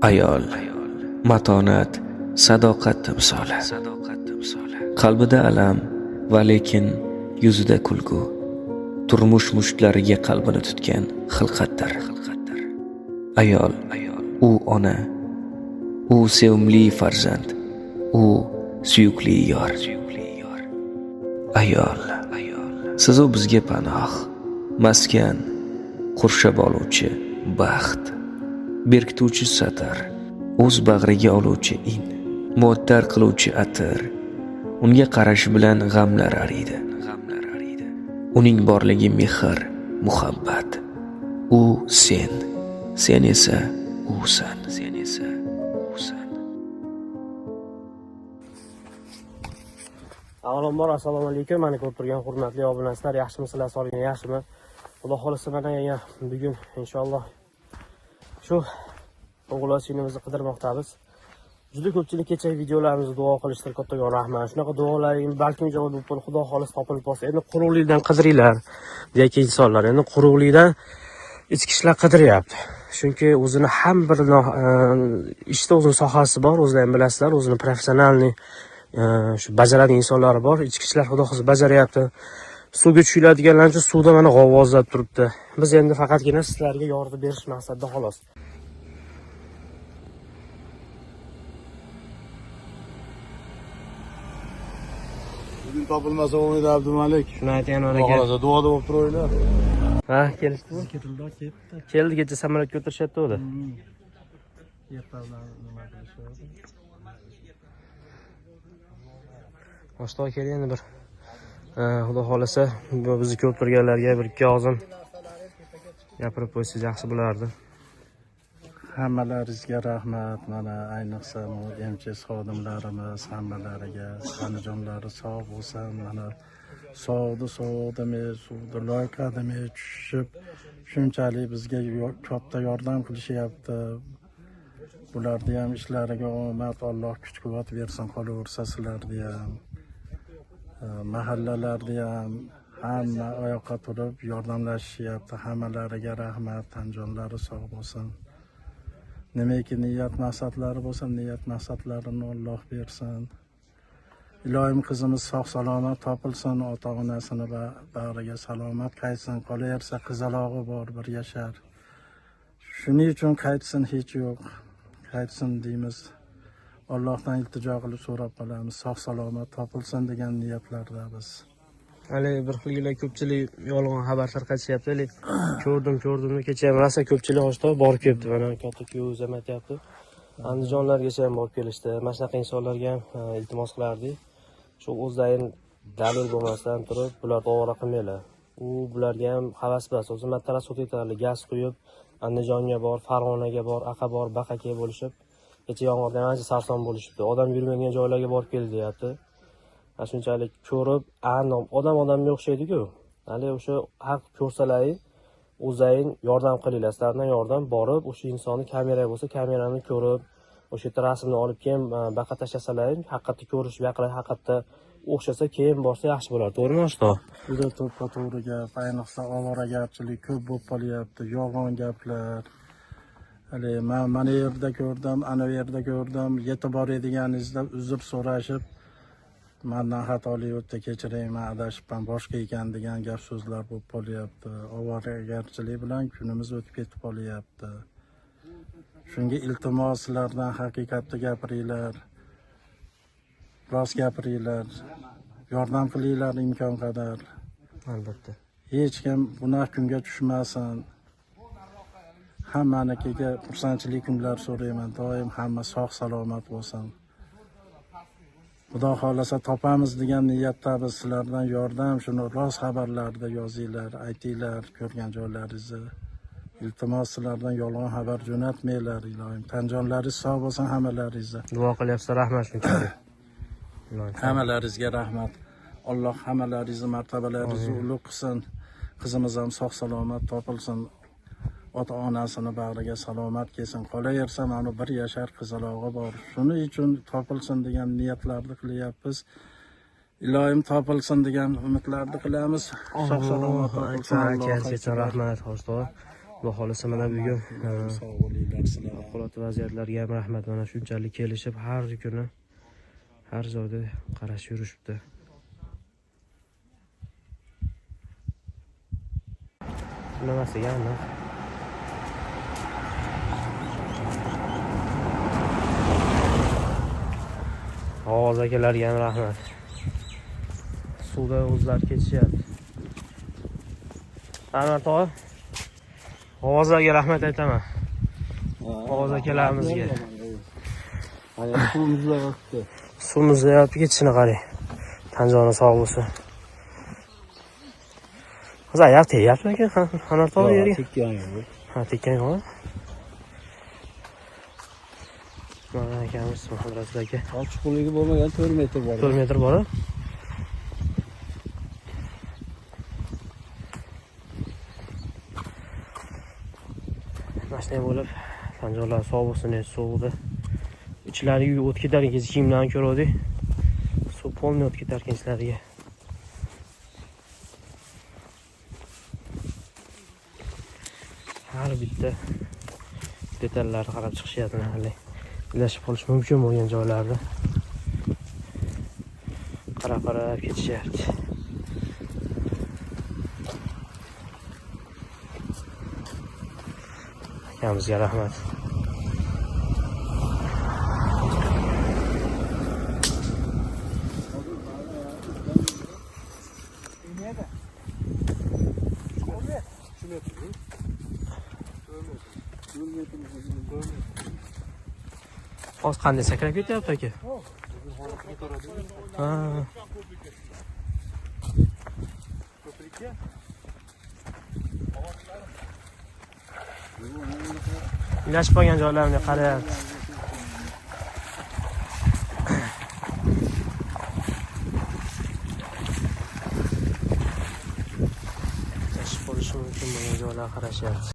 Ayol matonat, sadoqat timsoli. Qalbida alam va lekin yuzida kulgu. Turmush mushtlariga qalbini tutgan xilqatdir. Ayol, u ona, u sevimli farzand, u suyukli yor. Ayol, siz u bizga panoh, maskan, qurshab oluvchi baxt, berkituvchi satr, o'z bag'riga oluvchi in, muattar qiluvchi atir. Unga qarash bilan g'amlar ariydi. Uning borligi mehr, muhabbat. U sen, sen esa usan. Sen esa usan. Avvalambor assalomu alaykum. Meni ko'rib turgan hurmatli obunachilar, yaxshimisizlar, sog'lig'ingiz yaxshimi? Xudo xolasa mana bugun inshaalloh shu o'g'il singlimizni qidirmoqdamiz. Juda ko'pchilik kecha videolarimizni duo qilishdi, kattakon rahmat. Shunaqa duolaring balkim javob bo'lib qolib, Xudo xolis topilib qolsa. Endi quruqlikdan qidiringlar degan insonlar. Endi quruqlikdan ichki ishlar qidiryapti. Chunki o'zini ham bir ishda o'zini sohasi bor, o'zlaring ham bilasizlar, o'zini professionalniy shu bajaradigan insonlari bor. Ichki ishlar Xudo xohlasa bajaryapti. Suvga tushiladiganlar uchun suvda mana g'ovvozlab turibdi. Biz endi faqatgina sizlarga yordam berish maqsadida xolos. Bugun topilmasa bo'lmaydi Abdumalik. Shuni aytgan Xudo aka. xohlasa duoda bo'lib turinglar. Ha, kelishdimi? Keldi, kecha samolyotga o'tirishyapti o'zi. Ertadan nima qilishadi? Boshqa keling endi bir. Xudo xolasa bizni ko'rib turganlarga bir ikki og'zim gapirib qo'ysangiz yaxshi bo'lardi. Hammalaringizga rahmat. Mana ayniqsa MChS xodimlarimiz hammalariga tanajonlari sog' bo'lsin. Mana sovuqda sovuq demay, suvda loyqa demay tushib shunchalik bizga katta yordam qilishyapti. Bularni ham ishlariga omad, Alloh kuch-quvvat bersin, qolaversa sizlarni ham, mahallalarni ham hamma oyoqqa turib yordamlashishyapti. Hammalariga rahmat, tanjonlari sog' bo'lsin. Nimaki niyat maqsadlari bo'lsa, niyat maqsadlarini Alloh bersin. Iloyim qizimiz sog' salomat topilsin, ota-onasini bag'riga salomat qaytsin. Qolaversa qizalog'i bor, bir yashar. Shuning uchun qaytsin, hech yo'q. Qaytsin deymiz. Allohdan iltijo qilib so'rab qolamiz, sog' salomat topilsin degan niyatlarda biz. Hali bir xilgilar ko'pchilik yolg'on xabar tarqatishyapti. Hali ko'rdim, kecha ham rosa ko'pchilik ochda borib kelibdi. Mana katta kuyov ham aytyapti. Andijonlargacha ham borib kelishdi. Mana shunaqa insonlarga ham iltimos qilardik. Shu o'zlaring dalil bo'lmasdan turib bularni ovora qilmanglar. U bularga ham havas emas. O'zi mattara sut yetarli gaz quyib Andijonga bor, Farg'onaga bor, Aqa bor, Baqaka bo'lishib, kecha yomg'irdan ancha sarson bo'lishibdi. Odam yurmaydigan joylarga borib keldi deyapti. Shunchalik ko'rib, aniq odam odamga o'xshaydi-ku. Hali o'sha haq ko'rsalaring, o'zlaring yordam qilinglar. Sizlardan yordam borib, o'sha insonni kamera bo'lsa, kamerani ko'rib, o'sha yerda rasmni olib keyin baqa tashlasalaring, haqiqatda ko'rish, yaqinlar haqiqatda o'xshasa, keyin borsa yaxshi bo'lar. To'g'rimi, ustoz? Juda to'ppa-to'g'ri gap, ayniqsa ovoragarchilik ko'p bo'lib qolyapti, yolg'on gaplar. Hali men mana yerda ko'rdim, ana yerda ko'rdim, yetib boradiganingizda uzr so'rashib, mendan xatolik o'tdi, kechiring, men adashibman, boshqa ekan degan gap so'zlar bo'lib qolyapti. Ovoragarchilik bilan kunimiz o'tib ketib qolyapti. Shunga iltimos, sizlardan haqiqatni gapiringlar, rost gapiringlar, yordam qilinglar imkon qadar. Albatta. Hech kim bunaqa kunga tushmasin. Hammanikiga xursandchilik kunlar so'rayman. Doim hamma sog' salomat bo'lsin. Xudo xolasa topamiz degan niyatda biz sizlardan yordam, shuni rost xabarlarda yozinglar, aytinglar ko'rgan joylaringizni. Iltimos, sizlardan yolg'on xabar jo'natmanglar, iloyim. Tanjonlaringiz sog' bo'lsin hammalaringizni. Duo qilyapsizlar, rahmat shunchalik. Hammalaringizga rahmat. Alloh hammalaringizni martabalaringizni ulug' qilsin. Qizimiz ham sog' salomat topilsin. Ota-onasini bag'riga salomat kelsin. Qolaversa mana bir yashar qizalog'i bor. Shuning uchun topilsin degan niyatlarni qilyapmiz. Iloyim topilsin degan umidlarni qilamiz. Sog' salomat topilsin. Rahmat, hoji. Xudo xohlasa mana bugun Sog' bo'linglar sizlar. Favqulodda vaziyatlarga ham rahmat. Mana shunchalik kelishib har kuni har joyda qarashib yurishibdi. Nimasiga aniq. Ovoz akalarga ham rahmat. Suvda o'zlari ketishyapti. Anvar tog'a, ovozlarga rahmat aytaman. Ovoz akalarimizga. Suv muzlayapti. Suv muzlayapti, ketishini qarang. Tan joni sog' bo'lsin. Hozir oyoq tegyapti aka, Anvar tog'a yerga. Tekkan yo'q. Ha, tekkan yo'q. Mana akamiz Muhammad Rasul aka. Chuqurligi bo'lmagan 4 metr bor. 4 metr bor. Mana shunday bo'lib, tanjonlar sog' bo'lsin, suvda. Ichlariga o't ketar ekan, kiyimlarni ko'rdik. Suv polni o't ketar ekan ichlariga. Har bitta detallarni qarab chiqishyapti, hali ilashib qolish mumkin bo'lgan joylarda qarab-qarab ketishyapti. Akamizga rahmat. Hozir qanday sakrab ketyapti aka? Ha. Ilashib qolgan joylarimga qarayapti. Ilashib qolishi mumkin bo'lgan joylarga qarashyapti.